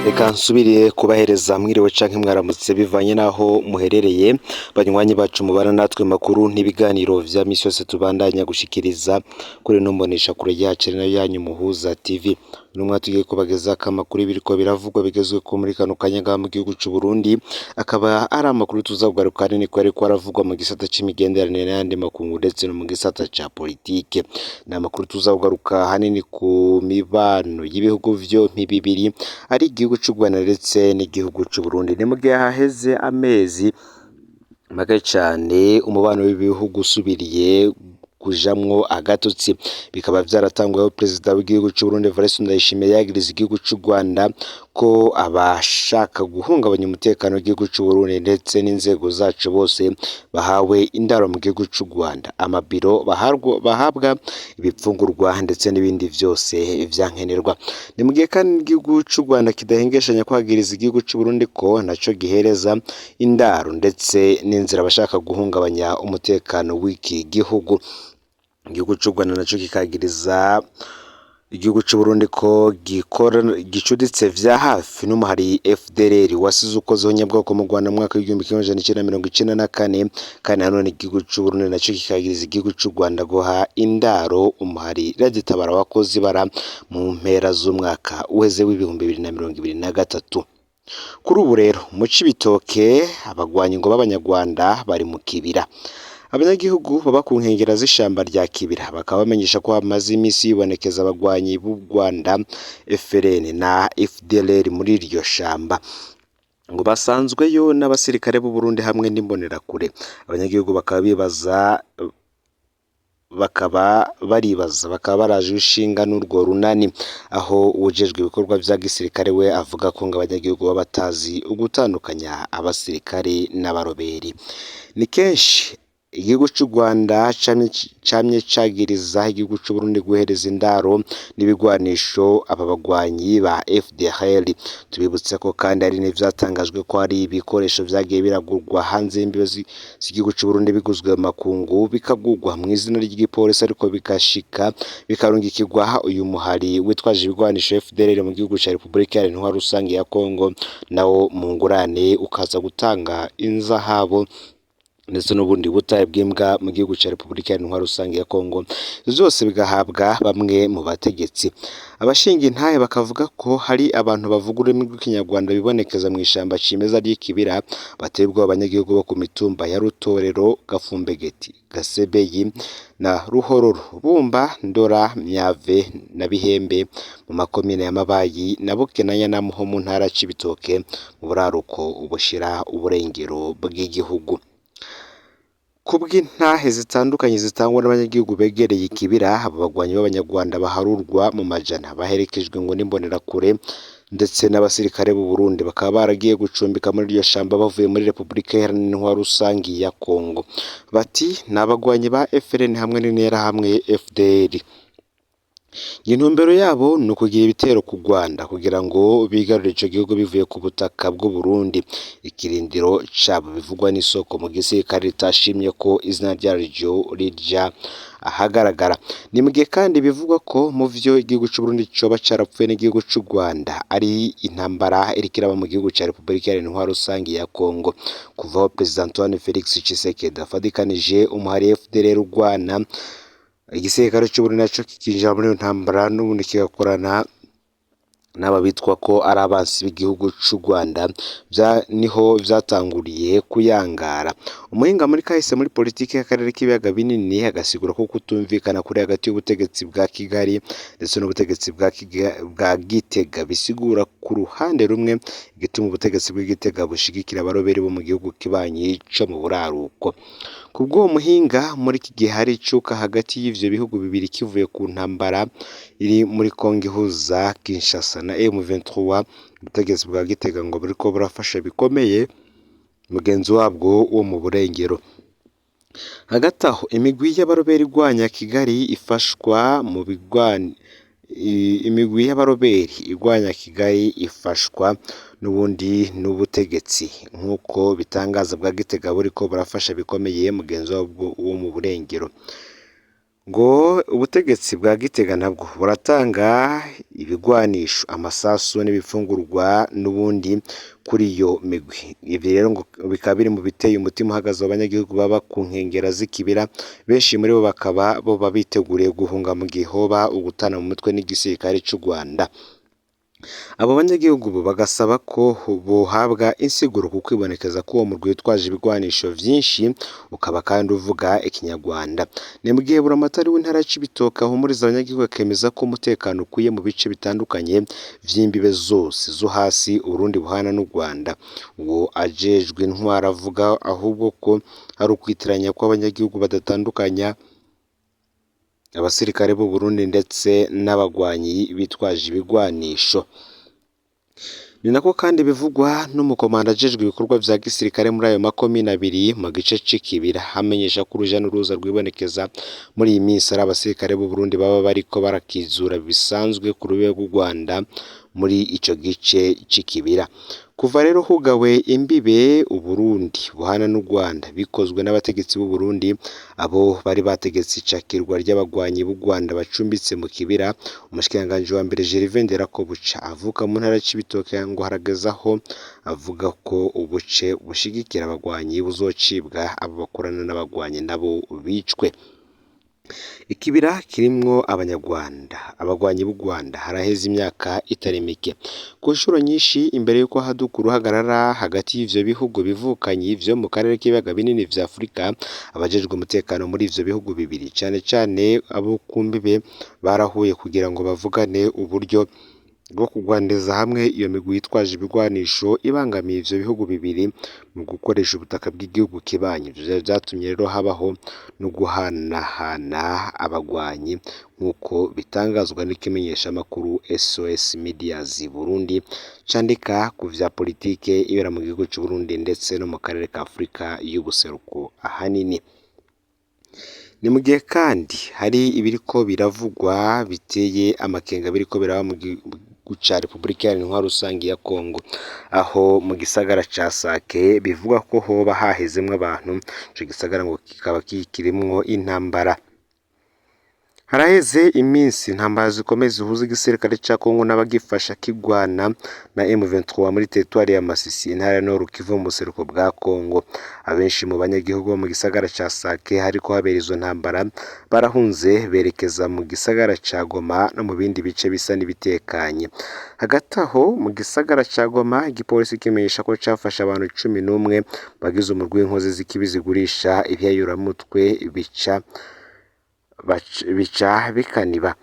Reka nsubire kubahereza mwiriwe canke mwaramutse bivanye n'aho muherereye, banywanyi bacu mubana natwe makuru n'ibiganiro vya misi yose tubandanya gushikiriza kuri ino mboneshakure yacu ari nayo yanyu Muhuza TV. Uno tugiye kubagezako amakuru y'ibiriko biravugwa bigezweko muri kano kanya ngaha mu gihugu c'u Burundi, akaba ari amakuru tuza kugaruka ahanini ko yariko aravugwa mu gisata c'imigenderanire n'ayandi makungu ndetse no mu gisata ca politike. Ni amakuru tuza kugaruka ahanini ku mibano y'ibihugu vyompi bibiri, ari igihugu c'u Rwanda ndetse n'igihugu c'u Burundi. Ni mu gihe haheze amezi make cane umubano w'ibihugu usubiriye kujamwo agatotsi, bikaba vyaratanguye aho perezida w'igihugu c'u Burundi Evariste Ndayishimiye yagiriza igihugu c'u Rwanda ko abashaka guhungabanya umutekano w'igihugu c'u Burundi ndetse n'inzego zaco bose bahawe indaro mu gihugu c'u Rwanda, amabiro bahabwa ibipfungurwa ndetse n'ibindi vyose vyankenerwa. Ni mu gihe kandi igihugu c'u Rwanda kidahengeshanya kwagiriza igihugu c'u Burundi ko naco gihereza indaro ndetse n'inzira abashaka guhungabanya umutekano w'iki gihugu. Igihugu c'u Rwanda naco kikagiriza igihugu c'u Burundi ko gikora gicuditse vya hafi n'umuhari FDLR wasize ukoze nyabwoko mu Rwanda mu mwaka w'1994, kandi nanone igihugu c'u Burundi naco kikagiriza igihugu c'u Rwanda guha indaro umuhari Red-Tabara wakoze ibara mu mpera z'umwaka uheze w'2023. Kuri ubu rero mu Cibitoke abagwanyi ngo b'abanyarwanda bari mu kibira. Abanyagihugu baba ku nkengera z'ishamba rya Kibira bakaba bamenyesha ko hamaze imisi hibonekeza abagwanyi b'u Rwanda FLN na FDLR muri iryo shamba, ngo basanzweyo n'abasirikare b'u Burundi hamwe n'imbonerakure. Abanyagihugu bakaba bibaza bakaba baribaza bakaba baraje ishinga n'urwo runani, aho uwujejwe ibikorwa vya gisirikare we avuga ko ngo abanyagihugu baba batazi ugutandukanya abasirikare n'abaroberi. Ni kenshi igihugu c'u Rwanda camye cagiriza igihugu c'u Burundi guhereza indaro n'ibigwanisho aba bagwanyi ba FDLR. Tubibutse ko kandi hari n'ivyatangajwe ko hari ibikoresho vyagiye biragurwa hanze y'imbibe z'igihugu c'u Burundi biguzwe mu makungu, bikagurwa mw'izina ry'igipolisi, ariko bigashika bikarungikirwa uyu muhari witwaje ibigwanisho FDLR mu gihugu ca Repubulika Iharanira Intwaro Rusangi ya Kongo, nawo mu ngurane ukaza gutanga inzahabu ndetse n'ubundi butahe bw'imbwa mu gihugu ca Repubulika Iharanira Intwaro Rusangi ya Kongo, vyose bigahabwa bamwe mu bategetsi. Abashinga intahe bakavuga ko hari abantu bavuga ururimi rw'ikinyarwanda bibonekeza mw'ishamba cimeza ry'ikibira bateye ubwoba abanyagihugu bo ku mitumba ya Rutorero, Gafumbegeti, Gasebeyi na Ruhororo, Bumba, Ndora, Myave na Bihembe mu makomine ya Mabayi na Bukenanya na Muho mu ntara ya Cibitoke mu buraruko bushira uburengero bw'igihugu. Kubw'intahe zitandukanye zitangwa n'abanyagihugu begereye ikibira, abo bagwanyi b'abanyarwanda baharurwa mu majana baherekejwe ngo n'imbonerakure ndetse n'abasirikare b'u Burundi bakaba baragiye gucumbika muri iryo shamba bavuye muri Repubulika Iharanira Intwaro Rusangi ya Kongo. Bati ni abagwanyi ba FLN hamwe n'interahamwe FDL. Intumbero yabo ni ukugira ibitero ku Rwanda kugira ngo bigarurire ico gihugu bivuye ku butaka bw'u Burundi. Ikirindiro cabo bivugwa n'isoko mu gisirikare ritashimye ko izina ryaryo rija ahagaragara. Ni mu gihe kandi bivugwa ko mu vyo igihugu c'u Burundi coba carapfuye n'igihugu c'u Rwanda ari intambara iriko iraba mu gihugu ca Repubulika Iharanira Intwaro Rusangi ya Kongo. Kuva aho Perezida Antoine Felix Tshisekedi afadikanije umuhari FDLR urwana, igisirikare c'Uburundi naco kikinjira muri iyo ntambara n'ubundi kigakorana n'aba bitwa ko ari abansi b'igihugu c'u Rwanda, niho vyatanguriye kuyangara. Umuhinga muri kahise muri politike y'akarere k'ibiyaga binini agasigura ko kutumvikana kuri hagati y'ubutegetsi bwa Kigali ndetse n'ubutegetsi bwa Gitega bisigura ku ruhande rumwe igituma ubutegetsi bw'i Gitega bushigikira abaroberi bo mu gihugu kibanyi co mu buraruko. Kubw'uwo muhinga, muri iki gihe hari icuka hagati y'ivyo bihugu bibiri kivuye ku ntambara iri muri Kongo ihuza Kinshasa na M23, ubutegetsi bwa Gitega ngo buriko burafasha bikomeye mugenzi wabwo wo mu burengero. Hagati aho imigwi y'abaroberi igwanya Kigali ifashwa mu imigwi y'abaroberi igwanya Kigali ifashwa n'ubundi n'ubutegetsi nk'uko bitangaza bwa Gitega buriko burafasha bikomeye mugenzi wabwo wo mu burengero. Ngo ubutegetsi bwa Gitega nabwo buratanga ibigwanisho, amasasu n'ibifungurwa n'ubundi kuri iyo migwi. Ivyo rero ngo bikaba biri mu biteye umutima uhagaze w'abanyagihugu baba ku nkengera z'ikibira, benshi muri bo bakaba boba biteguriye guhunga mu gihe hoba ugutana mu mutwe n'igisirikare c'u Rwanda. Abo banyagihugu bo bagasaba ko bohabwa insiguro ku kwibonekeza k'uwo murwi witwaje ibigwanisho vyinshi ukaba kandi uvuga ikinyarwanda. Ni mu gihe buramatari w'intara ya Cibitoke ahumuriza abanyagihugu akemeza ko umutekano ukwiye mu bice bitandukanye vy'imbibe zose zo hasi Uburundi buhana n'u Rwanda. Uwo ajejwe intwaro avuga ahubwo ko ari ukwitiranya kw'abanyagihugu badatandukanya abasirikare b'u Burundi ndetse n'abagwanyi bitwaje ibigwanisho. Ni nako kandi bivugwa n'umukomanda ajejwe ibikorwa vya gisirikare muri ayo makomine abiri mu gice c'ikibira, amenyesha ko uruja n'uruza rwibonekeza muri iyi minsi ari abasirikare b'u Burundi baba bariko barakizura bisanzwe ku rubebe rw'u Rwanda muri ico gice c'ikibira. Kuva rero hugawe imbibe Uburundi buhana n'u Rwanda bikozwe n'abategetsi b'u Burundi, abo bari bategetse icakirwa ry'abagwanyi b'u Rwanda bacumbitse mu kibira, umushikiranganji wa mbere Gervais Nderakobuca avuka mu ntara ya Cibitoke ngo harageze aho avuga ko ubuce bushigikira abagwanyi buzocibwa, abo bakorana n'abagwanyi nabo bicwe. Ikibira kirimwo abanyarwanda, abagwanyi b'u Rwanda haraheze imyaka itari mike. Ku nshuro nyinshi imbere y'uko haduka uruhagarara hagati y'ivyo bihugu bivukanyi vyo mu karere k'ibiyaga binini vya Afurika, abajejwe umutekano muri ivyo bihugu bibiri cane cane abo ku mbibe barahuye kugira ngo bavugane uburyo bwo kugwaniriza hamwe iyo migwi yitwaje ibigwanisho ibangamiye ivyo bihugu bibiri mu gukoresha ubutaka bw'igihugu kibanyi. Ivyo vyatumye rero habaho no guhanahana abagwanyi nk'uko bitangazwa n'ikimenyeshamakuru SOS Medias Burundi candika ku vya politike ibera mu gihugu c'Uburundi ndetse no mu karere ka Afurika y'ubuseruko ahanini. Ni mu gihe kandi hari ibiriko biravugwa biteye amakenga biriko biraba mu gihugu ca Repubulika Iharanira Intwaro Rusangi ya Kongo, aho mu gisagara ca Sake bivugwa ko hoba hahezemwo abantu, ico gisagara ngo kikaba kikirimwo intambara. Haraheze iminsi intambara zikomeye zihuza igisirikare ca Kongo n'abagifasha kigwana na M23 muri teritwari ya Masisi, intara ya Nord Kivu mu buseruko bwa Kongo. Abenshi mu banyagihugu bo mu gisagara ca Sake hariko habera izo ntambara barahunze berekeza mu gisagara ca Goma no mu bindi bice bisa n'ibitekanye. Hagati aho mu gisagara ca Goma igipolisi kimenyesha ko cafashe abantu 11 bagize umurwi w'inkozi z'ikibi zigurisha ivyayuramutwe bica bikaniba.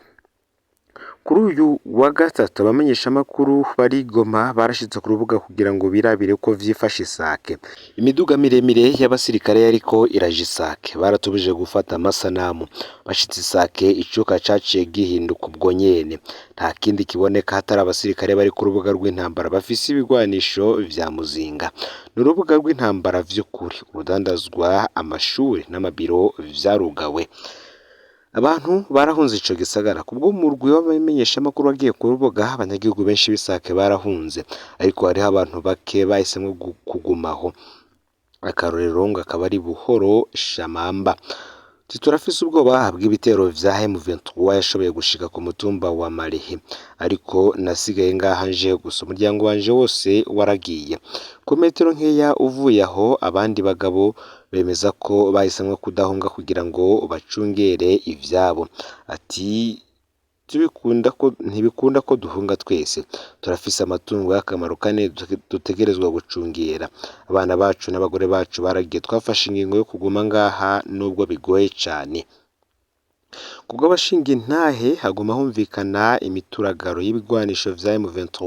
Kuri uyu wa gatatu abamenyeshamakuru bari Goma barashitse ku rubuga kugira ngo birabire ko vyifashe Sake. Imiduga miremire y'abasirikare yariko iraja Isake, baratubujije gufata amasanamu. Bashitse Isake icuka caciye gihinduka ubwo nyene, nta kindi kiboneka hatari abasirikare bari ku rubuga rw'intambara bafise ibigwanisho vya muzinga. Ni urubuga rw'intambara vy'ukuri, urudandazwa, amashuri n'amabiro vyarugawe. Abantu barahunze ico gisagara kubw'umurwi w'abamenyeshamakuru wagiye ku rubuga, abanyagihugu benshi b'Isake barahunze, ariko hariho abantu bake bahisemwo kugumaho. Akarorero ngo akaba ari Buhoro Shamamba. Turafise ubwoba bw'ibitero vya M23 yashoboye gushika ku mutumba wa Marehe, ariko nasigaye ngaha nje gusa, umuryango wanje wose waragiye. Ku metero nkeya uvuye aho, abandi bagabo bemeza ko bahisemwo kudahunga kugira ngo bacungere ivyabo. Ati ntibikunda ko duhunga twese, turafise amatungo y'akamaro kane dutegerezwa gucungera. Abana bacu n'abagore bacu baragiye, twafashe ingingo yo kuguma ngaha nubwo bigoye cane. Kubw'abashinga intahe haguma humvikana imituragaro y'ibigwanisho vya M23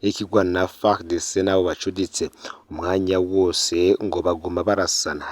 iriko igwana na FARDC n'abo bacuditse. Umwanya wose ngo baguma barasana,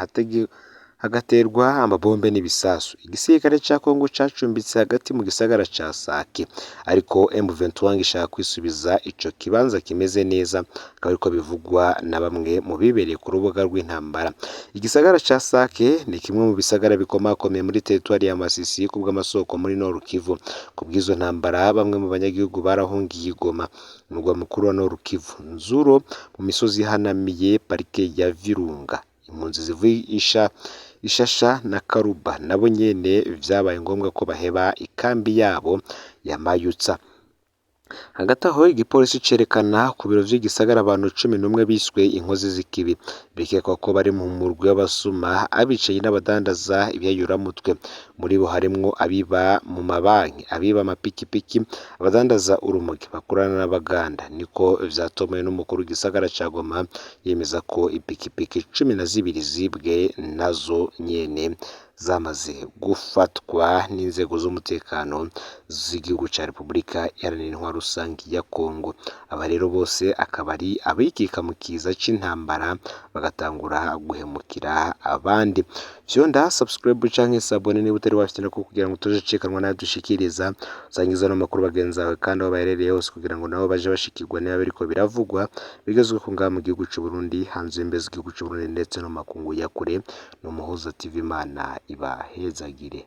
hagaterwa amabombe n'ibisasu. Igisirikare ca Kongo cacumbitse hagati mu gisagara ca Sake, ariko M23 ngo ishaka kwisubiza ico kibanza kimeze neza, akaba ariko bivugwa na bamwe mu bibereye ku rubuga rw'intambara. Igisagara ca Sake ni kimwe mu bisagara bikomakomeye muri teritwari ya Masisi kubw'amasoko muri Nord Kivu. Kubw'izo ntambara bamwe mu banyagihugu barahungiye i Goma, umurwa mukuru wa Nord Kivu, Nzuro mu misozi ihanamiye parike ya Virunga. Impunzi zivuye Ishasha na Karuba nabo nyene vyabaye ngombwa ko baheba ikambi yabo ya Mayutsa. Hagati aho igipolisi cerekana ku biro vy'igisagara abantu 11 biswe inkozi z'ikibi, bikekwa ko bari mu murwi w'abasuma, abicanyi n'abadandaza ibiyayuramutwe. Muri bo harimwo abiba mu mabanki, abiba amapikipiki, abadandaza urumogi, bakorana n'abaganda. Niko vyatomowe n'umukuru w'igisagara ca Goma, yemeza ko ipikipiki 12 zibwe nazo nyene zamaze gufatwa n'inzego z'umutekano z'igihugu ca Repubulika Iharanira Intwaro Rusangi ya Kongo. Aba rero bose akaba ari abikika mu kiza c'intambara bagatangura guhemukira abandi. Vyonda subscribe canke s'abonner niba utari wafite nako kugira ngo utazocikanwa n'ayo dushikiriza, usangiza ano makuru bagenzi bawe kandi aho baherereye hose kugira ngo nabo baje bashikirwa niba biriko biravugwa bigezweho ngaha mu gihugu c'u Burundi, hanze y'imbibe z'igihugu c'u Burundi ndetse no mu makungu ya kure. Ni Umuhuza TV, Imana ibahezagire.